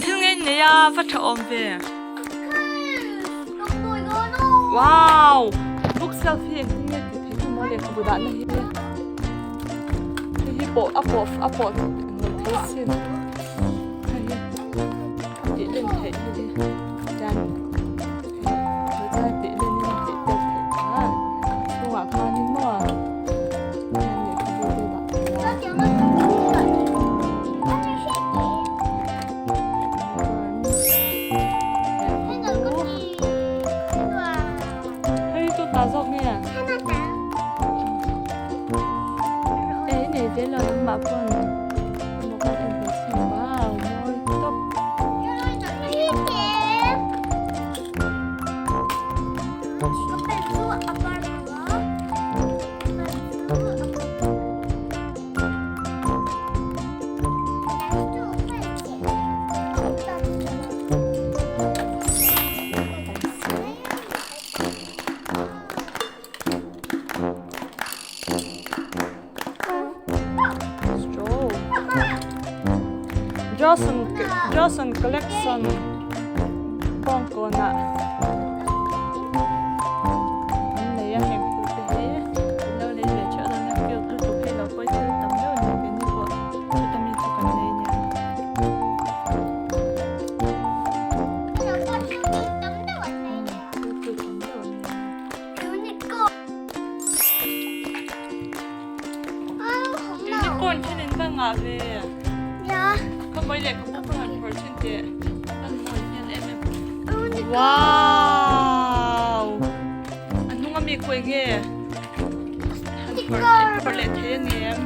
Thil ngei nei a va tha awm ve. Wow! Book shelf hi engtin nge tih theih chu maw lehkhabu dahna hi. Hei hi pawh a pawh a pawh lo thei sin. Hei hi a tih len theih hei hi chuan hei chuan tih len in a tih tel theih a chhungah khanin maw hian lehkhabu te dah thei a. Hei chu ta zawk nge? Ei nei zel lo nangmah pawn emaw kan en ve chin wow mawi tawp. Johnson Johnson Collection Bawngkawnah an nei a heng thil te hi an lo lei ve theuh dawn a cute lutuk hei lo pawi thil tam deuh a ni keini pawh chuta mi chu kan lei nia. Unicorn then in va ngah ve. Ka mawi leh ka pu han phawrh thin teh. Kan mawi hian em em. Wow! A hnung ami khu enge? Han phawrh phawrh leh thei ani em?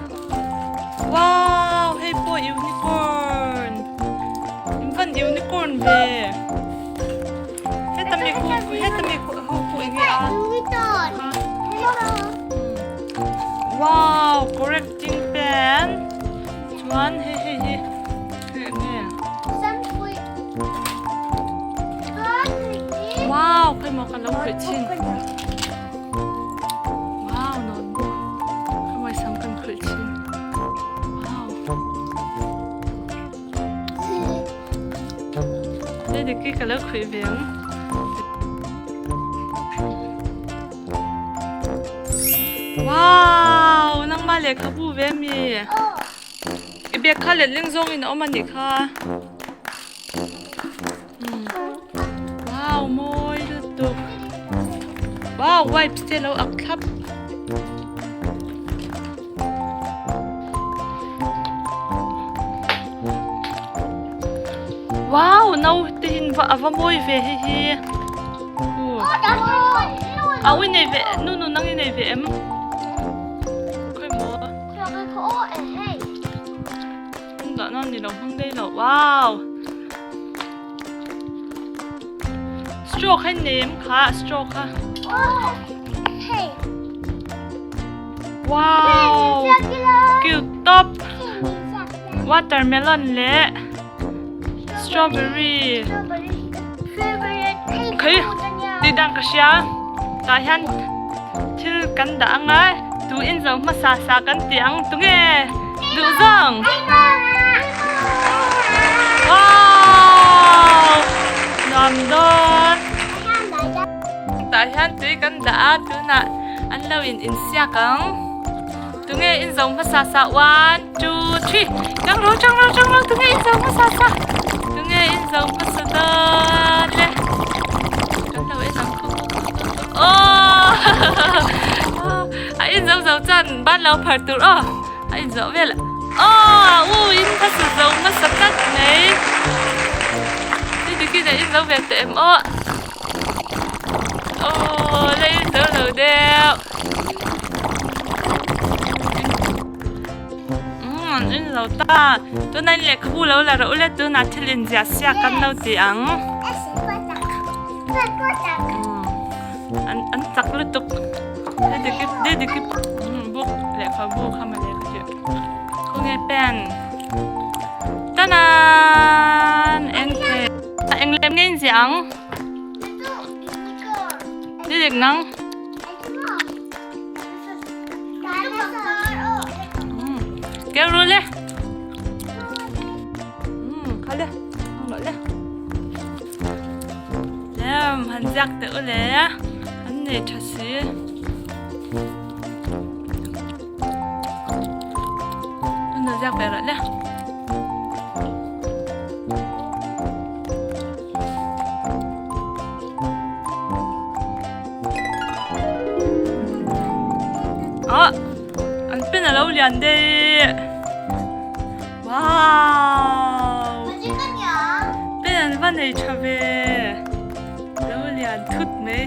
Wow! Hei pawh unicorn. In van unicorn ve. Heta mi khu heta mi khu ho khu enge a? Wow, correcting pen. Chuan hei hei hi hei enge? Wow, khai maw kan lo khawih chin. Wow, notebook. Khai maw sam kan khawih chin. Wow. Hei dik hi ka lo khawih ve ang. Wow! Nangmah lehkhabu ve mi. I bag kha letling zawng in a awm a nih kha. Wow! Mawi lutuk. Wow! Wipes te lo ak thlap. Wow no te hin va ava mawi ve hei hi hu a ui nei ve nu nu nang i nei ve em khoi maw hung dah nan ni lo hmang dei lo wow straw kha in nei em kha straw kha Wow! Cute top! Watermelon leh strawberry. Khay tih dan ka hria. Tah hian thil kan dah ang a, tu in zo hmasa sa kan ti ang. Tunge duh zawng? Wow! Nuam dawn. Tah hian tui kan dah a, tunah an lo in insiak ang. Tunge in zo hmasa sa? One, two, three. Chang ro, chang ro, chang ro. Tunge in zo hmasa sa? Tunge in zo hmasa dawn le? Kan lo en ang. Oh! A in zo zo chuan ban lo phar tur aw. A in zo vel. Oh! U in hmasa zo hmasa tlat mai. Ni dikin a in zo ve teh em aw. Aw lei zo lo deuh. Umm in lo ta. Tuna in lehkhabu lo la rawh u le tunah thil inziah siak kan lo ti ang. An an chak lutuk. Didiki book lehkhabu kha mawle ka tih. Khawnge pen. Tanan! Eng lem nge inziah ang? Ni dik nang. Keu ru le. Kha le. Ang le. Lem han ziak teh u le. An nei tha si. An lo ziak ve rawh le. Ah, an pen a lo lian deuh. Wow! Pen an va nei tha ve. Lo lian thut mai.